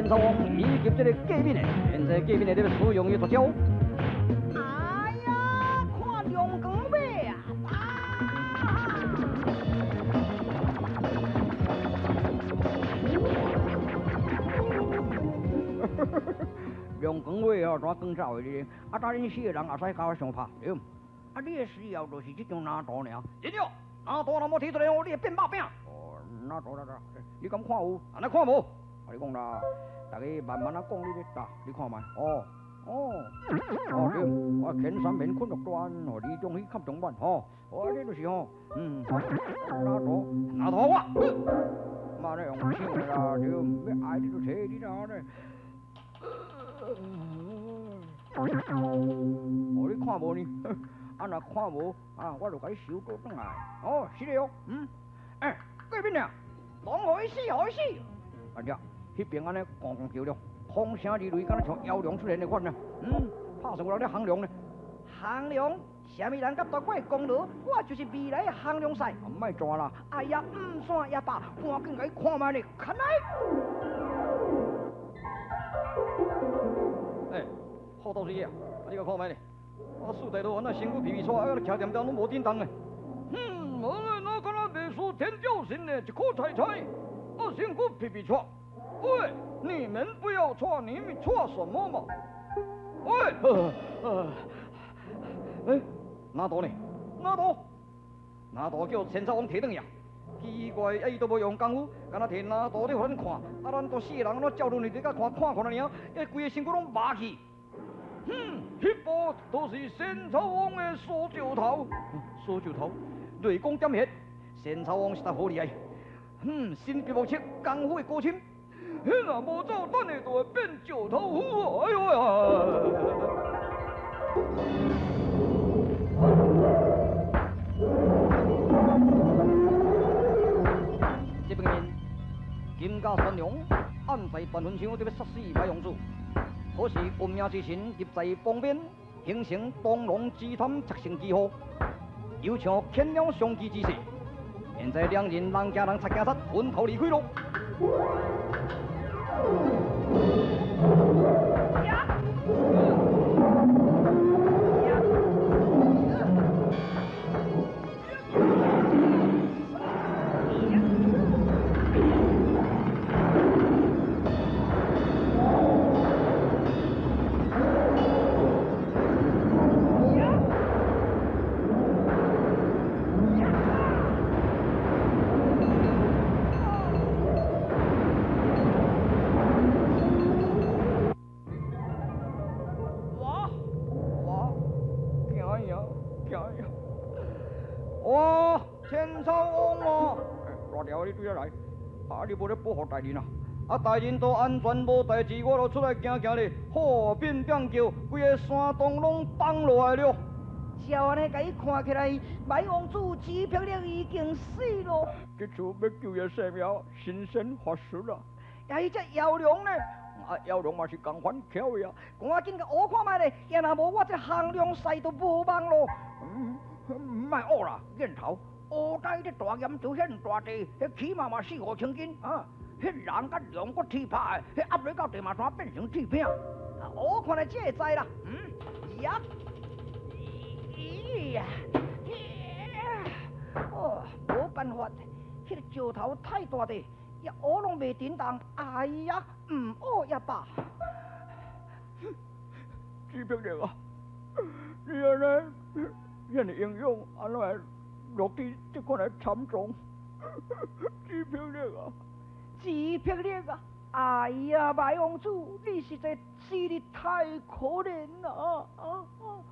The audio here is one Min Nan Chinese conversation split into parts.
仙草王以及這个隔壁的，现在隔壁的咧使用伊绝招。哎呀，看龙光马啊！龙光马哦，怎光走的咧？啊，搭恁四个人后使共我相拍，对。啊，你的需要就是这张蓝图尔。真了，蓝图若无提出来哦，你会变肉饼。哦，蓝图啦啦，你敢看有？按呢看无？啊，你讲啦，大家慢慢仔讲你咧，哒，你看觅。哦，哦，哦对，我前三面困落端，哦，李忠熙较中满，吼，哦，这就是吼，嗯，蓝图，蓝图我，妈咧用抢的啦，对，欲爱你就揣你啦咧。哦，你看无呢？啊，若看无，啊，我就共你收倒转来。哦，是的哦，嗯，欸，隔壁尔，拢予伊死，予伊死。啊，遮，彼边按呢咣咣叫了，风声如雷，敢若像妖龙出现的款啊。嗯，拍算有人咧行龙呢。行龙，啥物人敢夺我的功劳？我就是未来的行龙赛。啊，莫转啦。哎呀，毋转也罢，赶紧共伊看觅咧，看来。欸，好道士啊，啊，你共看觅咧。啊，四大罗汉啊，身躯皮皮挫，啊，徛踮遮拢无振动的。嗯，我那敢若袂输天照神呢，一颗菜菜，啊，身躯皮皮挫。喂，你们不要挫，你们挫什么嘛？喂，欸，哪图呢？哪图？哪图叫千草王提转去啊？奇怪，啊，伊都无用功夫，敢若提哪图咧，予咱看，啊，咱都四个人拢照轮伫咧看，看看尔，欸，规个身躯拢麻去。哼，彼部都是仙草王的锁石头，锁石头，雷公点穴，仙草王实在好厉害。哼，神秘莫测，功夫会高深。彼若无走，等下就会变石头夫。哎呦呀！这边面，金甲玄龙暗在断魂枪，得欲杀死白王子。可是运命之神入在旁边，形成东龙之贪拆成记号，又像牵鸟相击之势。现在两人人惊人，贼惊贼，分头离开咯。哇！千草王啊！大条你对遐来，啊！你无咧保护大人啊？啊！大人都安全无代志，我就出来行行咧，好变变叫，规个山洞拢崩落来了。照按呢，共伊看起来，白王子只霹雳已经死咯。这次欲救伊性命，神仙法术啊！啊，彼只妖龙呢？啊，妖龙嘛是仝款巧的啊！赶紧共学看觅咧，也若无我这行龙赛都无望咯。嗯，莫学啦，瘾头，乌呆这大岩石遐大块，彼起码嘛四五千斤啊！彼人佮龙骨铁拍的，彼压落到地马山变成铁片。啊，我看来这会知啦。嗯，呀，咦呀，哦，无办法，彼个石头太大块，也学拢袂振动。哎呀，毋学也罢。朱碧丽啊，你按呢遐尔英勇，按怎会落伫这款的惨状？朱碧丽啊，朱碧丽啊！哎呀，白王子，你实在死得太可怜啦！啊啊！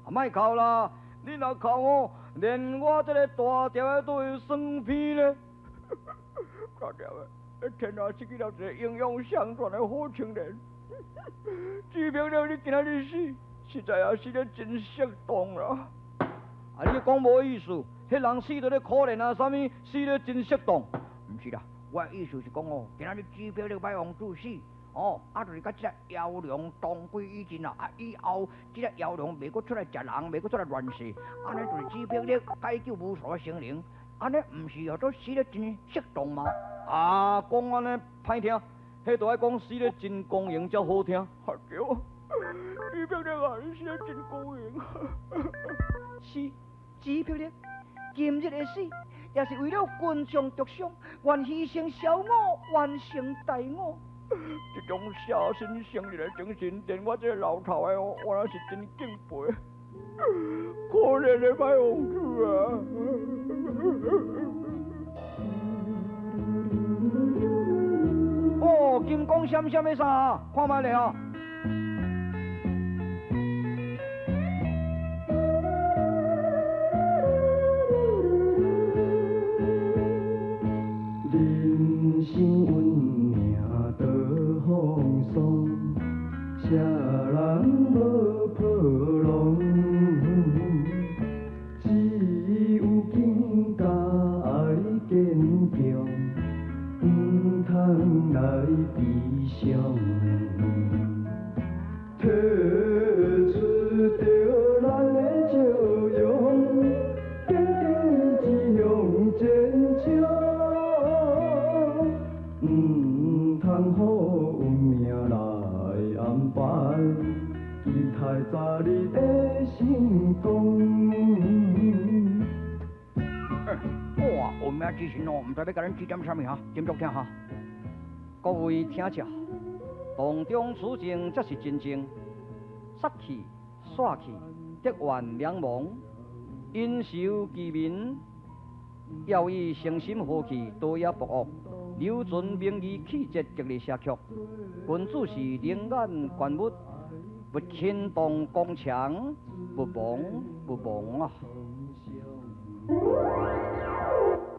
莫哭啦，你若哭哦，连我这个大条的都会酸鼻咧。大条的，天下失去了一个英勇善战的好青年。朱碧丽，你今仔日死，实在也死得真适当啦。啊，你讲无意思，彼人死得咧可怜啊，啥物死得真适当？毋是啦，我的意思是讲哦，今仔日朱碧丽白王子死，哦，啊，就是佮这个妖龙同归于尽啦。啊，以后这个妖龙袂阁出来食人，袂阁出来乱世，按呢就是朱碧丽解救无数的生灵，按呢毋是叫做死得真适当吗？啊，讲按呢歹听，彼都愛講死得真光榮才好聽。對，朱碧力啊，你死得真光榮。是，朱碧力，今日的死，也是為了群眾着想，願犧牲小我，完成大我。這種捨身成仁的精神，連我這個老頭的哦，我也是真敬佩。可憐的歹王子啊！哦，金光閃閃的啥？看覓咧啊！人生運命多風霜，啥人無破浪？只有更加愛堅強，毋通來悲傷。提出著咱的笑容，堅定意志向前衝。毋通予運命來安排，期待早日的成功。哇，運命之神哦，毋知欲共咱指點啥物哈，斟酌聽哈。各位聽者，洞中此情才是真正，殺氣煞氣，得怨兩亡，因仇其民，要以誠心和氣，多也不惡，留存名義氣節，極力寫曲。君子是靈眼觀物，勿輕動攻牆，勿忘勿忘啊！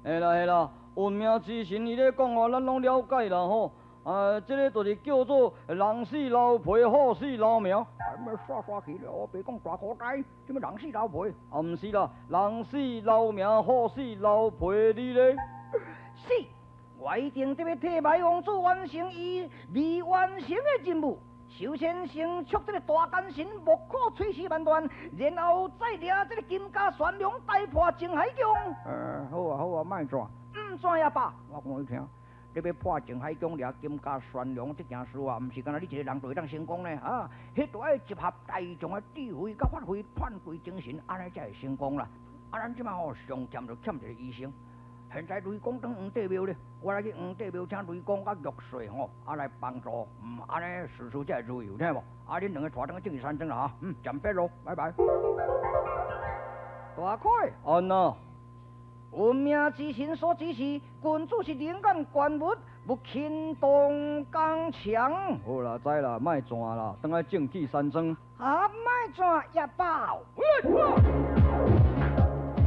會啦會啦，運命之神伊咧講話，咱攏了解啦吼。啊，這个就是叫做人死留皮，虎死留名。啊，咩煞煞去了？我別講大古仔，什麼人死留皮？啊，毋是啦，人死留名，虎死留皮，你咧？是，我一定得欲替歹王子完成伊未完成的任務。首先，先捉這个大奸臣莫可垂死萬段，然後再掠這个金家玄龍大破靖海宮。好啊好啊，莫轉。毋轉也罷。我講你聽，你欲破靖海宮掠金家玄龍這件事啊，毋是干焦你一個人就會當成功呢？啊，彼都愛集合大眾的智慧，佮發揮團隊精神，按呢才會成功啦。啊，咱這擺吼上欠就欠一個醫生。現在雷公轉黃帝廟咧，我來去黃帝廟請雷公佮玉帥吼，啊來幫助，按呢事事才會如意，有聽無？啊，恁兩個帶轉去正義山莊啦哈，暫別囉，拜拜。大開，按怎？運命之神所指示，君子是靈眼觀物，勿輕動剛強。好啦，知啦，莫轉啦，轉來正氣山莊。啊，莫轉也罷。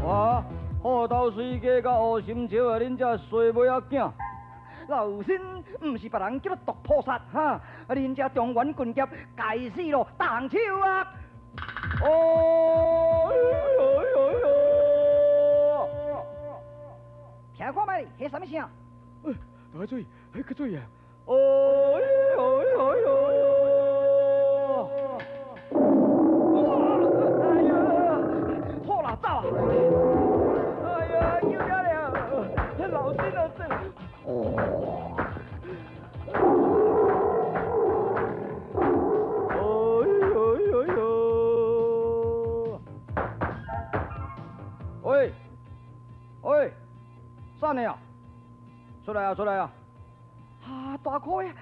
哇！虎頭水雞佮烏心石啊，恁這衰尾仔囝！老身毋是別人叫做毒菩薩哈，啊，恁這中原軍俠該死咯，動手啊！哦，哎呦哎呦！聽看覓，彼啥物聲？大家注意，彼較注意啊！哦，哎呦哎呦！哇！哎呀，好啦，走啊！哎呀，救命了！老身啊，這……哎呦呦呦！喂喂，啥呢啊？出來啊，出來啊！啊，大哥呀，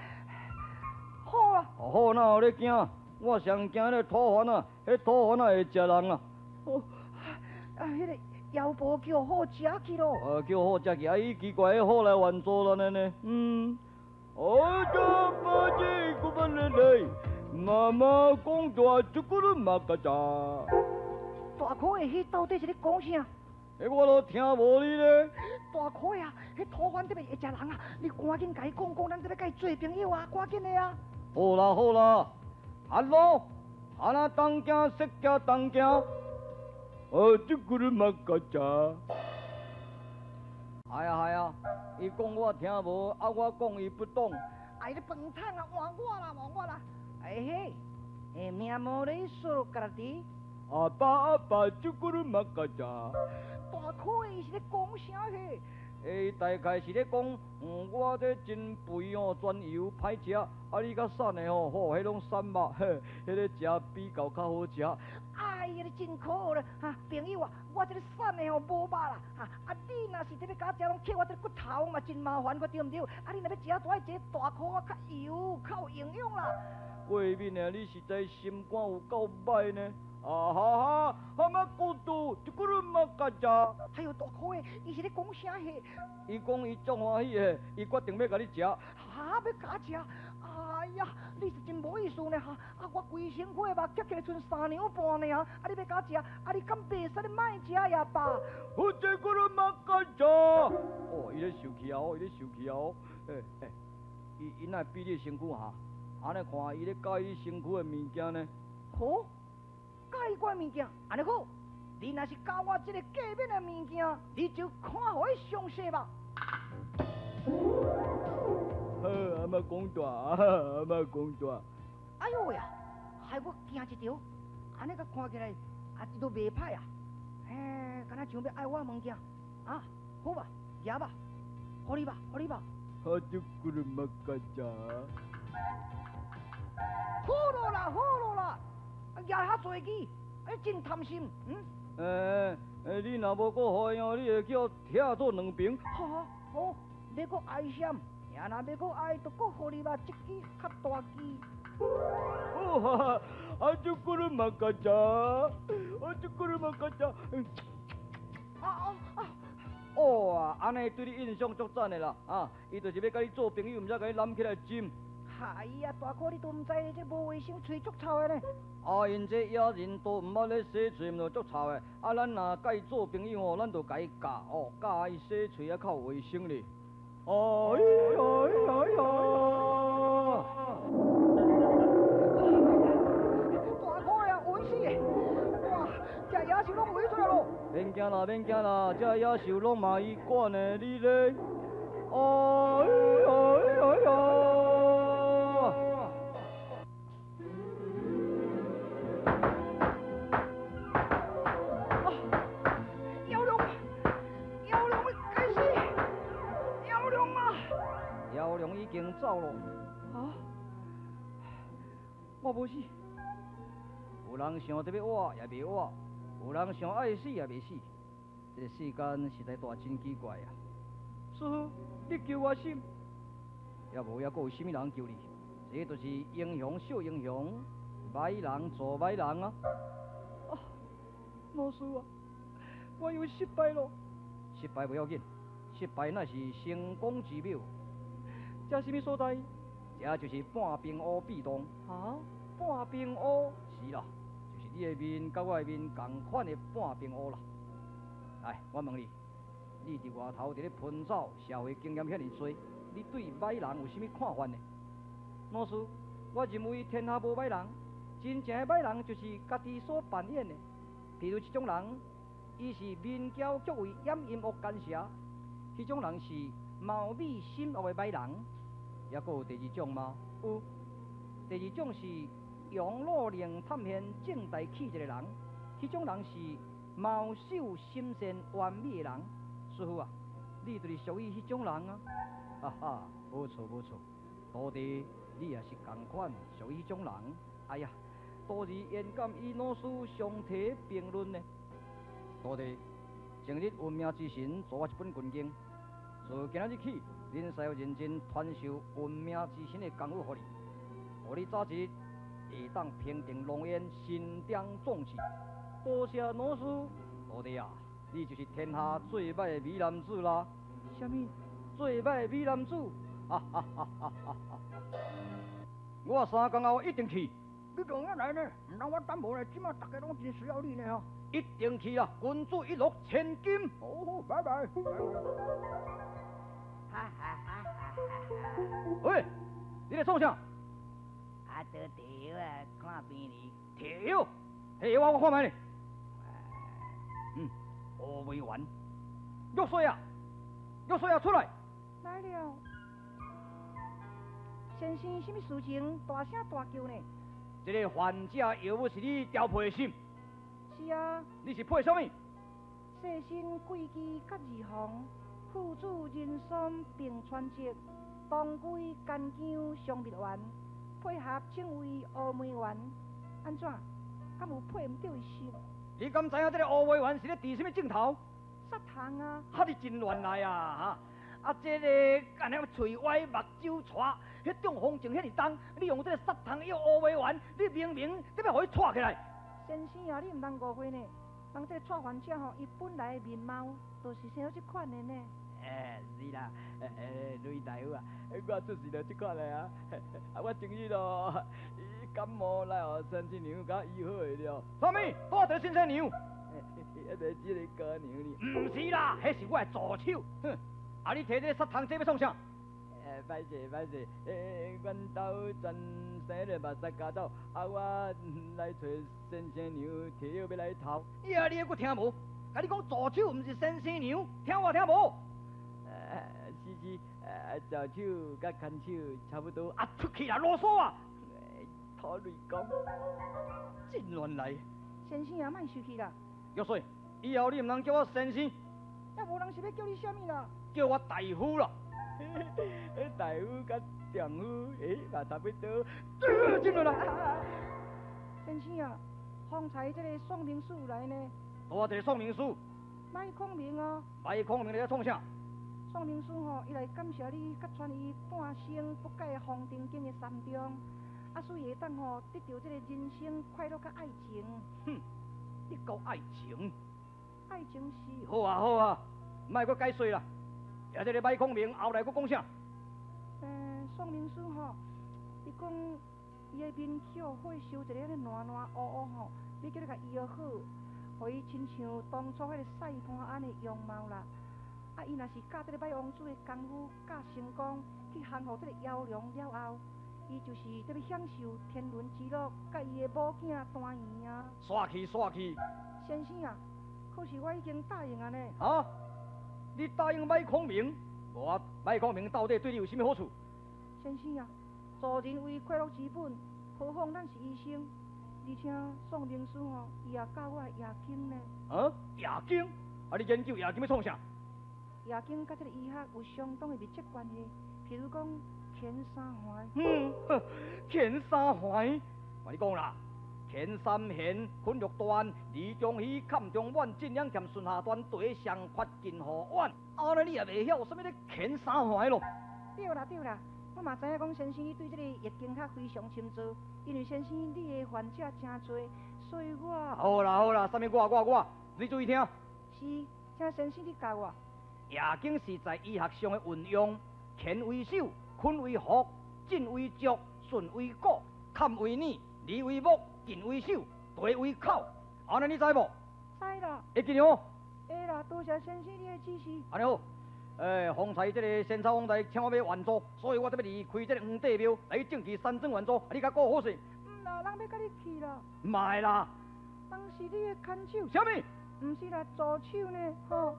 好啊！好，哪有咧驚？我上驚彼个土番啊，彼土番啊會食人啊！哦，啊，彼个妖婆叫虎食去咯。叫虎食去，啊，伊奇怪，彼虎來援助咱的呢？嗯。我的不記古本來來，媽媽講大這個人馬嘎扎。大哥的，彼到底是咧講啥？欸，我都聽無你咧。大哥啊，彼土番這邊會食人啊！你趕緊共伊講講，咱這欲共伊做朋友啊！趕緊的啊！好啦好啦，阿羅，阿那東行西行東行，哦，這個人馬嘎扎。係啊係啊，伊講我聽無，啊我講伊不懂。哎，你飯桶啊，換我啦，換我啦！哎嘿，欸，名無咧說家己。阿爸阿爸，這個人馬嘎扎。大哥，伊是咧講啥嘿？欸，大概是咧講，我這真肥哦，全油歹食，啊你較瘦的吼，吼，彼攏瘦肉，嘿，彼个食比較較好食。哎呀，你真可惡啦！哈，朋友啊，我這个瘦的吼無肉啦，哈，啊你若是特欲共我食，攏抾我這个骨頭嘛，真麻煩，對毋對？啊你若欲食，就愛一個大箍仔較油，較有營養啦。過敏的，你實在心肝有夠歹呢！啊哈哈，哈馬古杜，這個人嘛嘎扎。哎喲，大箍的，伊是咧講啥話？伊講伊足歡喜的，伊決定欲共你食。哈，欲共我食？哎呀，你是真無意思呢哈！啊，我規身軀的肉夾起來賰三兩半呢啊！啊，你欲共我食？啊，你敢袂使你莫食也罷。我這個人嘛嘎扎。哦，伊咧生氣啊！伊咧生氣啊！欸欸，伊伊哪會比你的身軀哈？按呢看，伊咧佮意你身軀的物件呢？好，佮意我的物件，按呢好。你若是佮我這个過敏的物件，你就看予伊詳細吧。好，阿媽講大，阿媽講大。哎喲喂啊，害我驚一跳，按呢佮看起來，啊，伊都袂歹啊。嘿，敢若像欲愛我的物件，啊，好吧，舉吧，予你吧，予你吧。好，就咕嚕瑪嘎扎。好咯啦，好咯啦，啊，舉遐濟支，啊，真貪心，嗯？欸欸，你若無閣予伊哦，你會叫拆做兩爿。哈，好，你閣愛啥？也若欲閣愛，就閣予你吧，這支較大支。哦，啊，就咕嚕瑪嘎扎，啊，就咕嚕瑪嘎扎。啊啊啊！哦，按呢對你印象足讚的啦，啊，伊就是欲共你做朋友，毋才共你攬起來斟。哎呀，大哥，你都毋知這無衛生，喙足臭的呢。啊，𪜶這野人都毋捌咧洗喙，毋就足臭的。啊，咱若佮伊做朋友吼，咱就共伊教哦，教伊洗喙啊較有衛生咧。哎呀哎呀！大哥呀，危死的！哇，這野獸攏圍出來咯！免驚啦，免驚啦，這野獸攏嘛伊管的，你咧？哎呀哎呀！妖龍，妖龍，該死！妖龍啊！妖龍已經走了。啊！我無死。有人想著欲活也袂活，有人想愛死也袂死。這個世間實在大真奇怪啊！師父，你救我心，也無抑閣有啥物人救你？這就是英雄惜英雄，歹人做歹人啊！啊，老師啊，我又失敗咯！失敗不要緊，失敗乃是成功之母。這啥物所在？這就是半邊烏秘洞。啊，半邊烏是啦，就是你的面佮我的面仝款的半邊烏啦。來，我問你，你佇外頭佇咧奔走，社會經驗遐爾濟，你對歹人有啥物看法呢？老師，我認為天下無歹人，真正的歹人就是家己所扮演的。譬如這種人，伊是面嬌卻為掩陰惡奸邪；彼種人是貌美心惡的歹人。抑閣有第二種嗎？有。第二種是庸魯靈探險正大氣質的人，彼種人是貌秀心善完美的人。師父啊，你就是屬於彼種人啊！哈哈，無錯無錯，徒弟你也是仝款屬於彼種人。哎呀，徒兒焉敢與老師相提並論呢？徒弟，前日運命之神賜我一本軍經，自今仔日起，恁師傅認真傳授運命之神的功夫予你，予你早一日會當平定狼煙，身當壯志。多謝老師，徒弟啊，你就是天下最歹的美男子啦！啥物？最歹的美男子？哈哈哈哈哈！我三工後一定去。你當然來呢，毋通我等無呢，這馬逐家攏真需要你呢吼。一定去啦，君子一諾千金。好，好，拜拜。哈哈哈哈哈！喂，你咧創啥？啊，倒提藥啊，看病哩。提藥？提藥我看覓咧。嗯，烏梅丸。玉穗啊，玉穗啊，出來。來了。先生，啥物事情大聲大叫呢？這个患者藥物是你調配的是？是啊。你是配啥物？細心、桂枝佮二黃。父子人参并传疾，当归干姜上蜜丸，配合称为乌梅丸。按怎？敢有配毋著的心？你敢知影这个乌梅丸是咧治啥物症头？杀虫啊！哈，你真乱来啊！哈！啊，这个按呢喙歪目睭斜，彼中风症遐尔重，你用这个杀虫药乌梅丸，你明明得欲予伊掣起来。先生啊，你毋通误会呢。人这个掣患者吼，伊本来的面貌就是生做这款的呢。欸，是啦，吕大夫啊，我出世就这款的啊。啊，我前日咯，感冒来予先生娘共医好的了。啥物？倒一个先生娘？啊，就这个姑娘呢？毋是啦，彼是我的助手。哼，啊，你提这个杀虫剂欲创啥？歹势歹势，阮兜全生咧目屎加走，啊，我来揣先生娘提药欲来偷。呀，你犹阁听无？共你讲助手毋是先生娘，听我听无？是是，助手佮牵手差不多。啊，出去啦，啰嗦啊！土雷公，真乱来。先生啊，莫生气啦。玉水，以后你毋通叫我先生。啊，无人是欲叫你啥物啦？叫我大夫啦。大夫佮丈夫，欸，嘛差不多。真乱来。先生啊，方才这个宋明师有来呢。拄仔一个宋明师。麦孔明啊。麦孔明咧创啥？宋明师吼，伊来感谢你，佮传伊半生不改方程经的三中，啊，使伊会当吼得著这个人生快乐佮爱情。哼，得到爱情？爱情是。好啊好啊，莫阁解说啦。啊，这个麦孔明后来阁讲啥？宋明师吼，伊讲伊的面去火烧一个按呢烂烂乌乌吼，欲叫你共医好，予伊亲像当初彼个赛潘安的容貌啦。啊，伊若是教这个歹王子的功夫教成功，去降服这个妖龙了后，伊就是得欲享受天伦之乐，佮伊的某囝团圆啊。煞去煞去。先生啊，可是我已经答应啊呢。啊？你答应麦孔明？无啊，麦孔明到底对你有啥物好处？先生啊，助人为快乐之本，何况咱是医生，而且宋明师吼，伊也教我夜经呢。啊？夜经？啊，你研究夜经欲创啥？夜经佮这个医学有相当的密切关系，譬如讲乾三环。嗯，乾三环，我跟你讲啦，乾三弦、坤六段、李中熙、坎中满、晋阳剑、顺下段、地上缺近河湾。按呢你也袂晓啥物咧乾三环咯？对啦对啦，我嘛知影讲先生你对这个易经学非常深造，因为先生你的患者诚济，所以我。好啦好啦，啥物我我我，你注意听。是，请先生你教我。夜经是在医学上的运用，乾为首，坤为伏，震为足，巽为股，坎为耳，离为目，艮为手，地为口。按呢你知无？知啦。会记哦。会啦，多谢先生你的指示。按呢好，方才这个仙草王来请我欲援助，所以我得欲离开这个黄帝庙来去正气山庄援助，你共顾好势。毋啦，人欲佮你去啦。莫啦。人是你的牵手。啥物？毋是啦，助手呢，吼。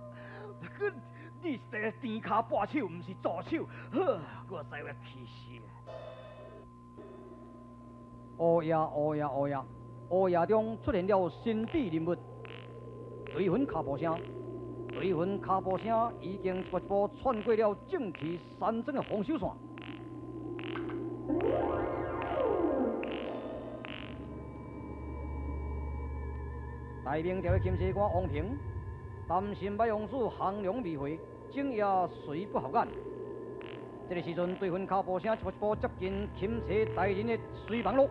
你是个甜跤跋手，毋是助手。好，我知我气死。乌夜乌夜乌夜，乌夜中出现了神秘人物。雷魂跤步声，雷魂跤步声已经一步穿过了正气山庄的防守线。大明朝的钦差官王平担心歹王子行龙未回，整夜睡不合眼。这个时阵，对魂跤步声一步一步接近钦差大人的随房咯。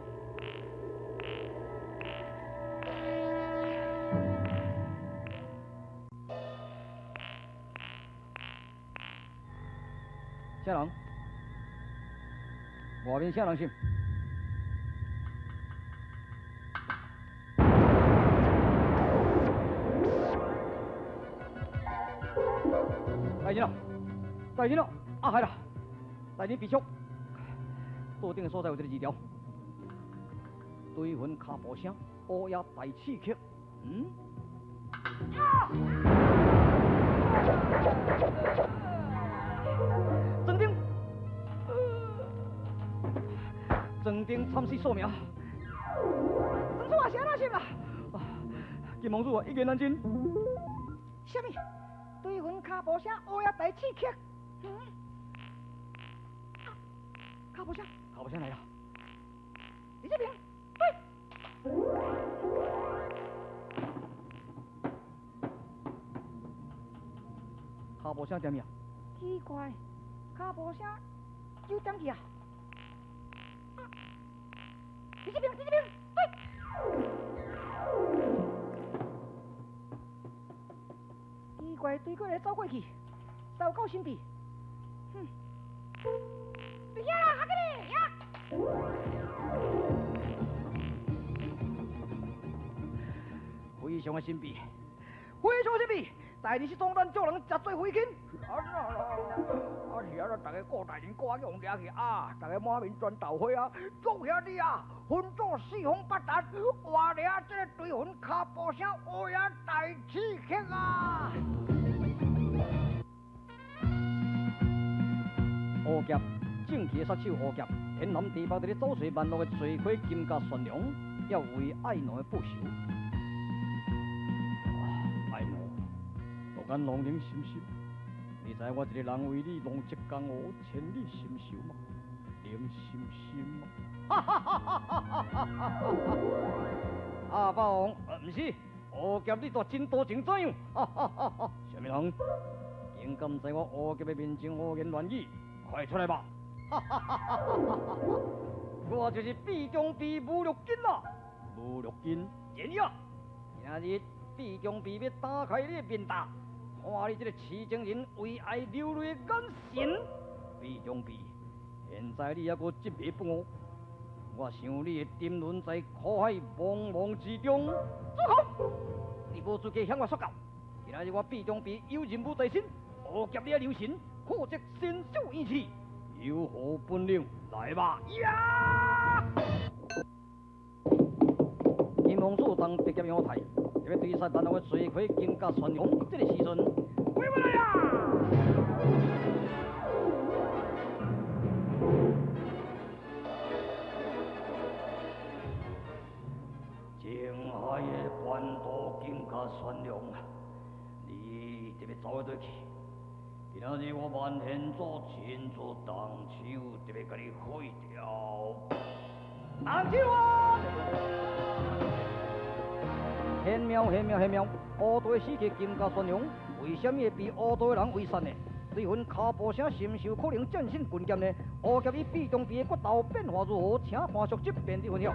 啥人？外面啥人是？大人啊，大人啊，啊系啦，大人别急，桌顶的所在有这个字条，对魂跤步声，乌鸦大刺客，嗯？庄丁，庄丁惨死数名，庄主啊，是按怎想啦？金王子啊，一言难尽。啥物？追魂跤步聲，烏鸦大刺客。嗯，跤步聲，跤步聲來啦！你這邊，對。跤步聲點呀？奇怪，跤步聲又點去啊？啊！你這邊，你這邊，對。奇怪，對過來走過去，走到身邊。哼！佇遐啦，哈吉哩，呀！非常的神秘，非常神秘。大人失踪，咱眾人誠濟費勁。啊啊是啊，大家顧大人顧啊，用掠去啊！大家滿面全豆花啊！眾兄弟啊，分做四方八達，活掠這个追魂跤步聲烏鴉大刺客啊！烏俠，正氣的殺手烏俠，天南地北佇咧走揣萬路的罪魁金甲玄龍，要為愛奴的報仇。愛奴，獨眼龍靈心心，你知我一个人為你弄一江湖千里心愁嗎？靈心心嗎？哈哈哈哈哈哈！阿霸王，毋是，烏俠，你煞真多情怎樣？哈哈哈哈！啥物人？竟敢在我烏俠的面前胡言亂語？快出來吧！哈哈哈哈哈！我就是畢中臂武六金啦，武六金，見呀！今日畢中臂要打開你的面罩，看你這個痴情人為愛流淚的眼神。畢中臂，現在你猶閣執迷不悟，我想你會沉淪在苦海茫茫之中。住口！你無資格向我說教。今日我畢中臂有任務在身，烏俠你愛留神。負責身手義氣，有何本領？來吧！呀！金王子當白俠陽台，欲追殺難路的罪魁金甲玄龍，這个時陣，回不來啊！情海的关渡金甲玄龙，你特别走倒去？今仔日我万贤祖亲自动手，特别共你废掉。动手啊！玄妙，玄妙，玄妙！乌道的死客金甲玄龙，为啥物会被乌道的人围杀呢？追魂跤步声深受可能战胜军剑呢？乌侠与毕中臂的决斗变化如何？请看续集，便你分晓。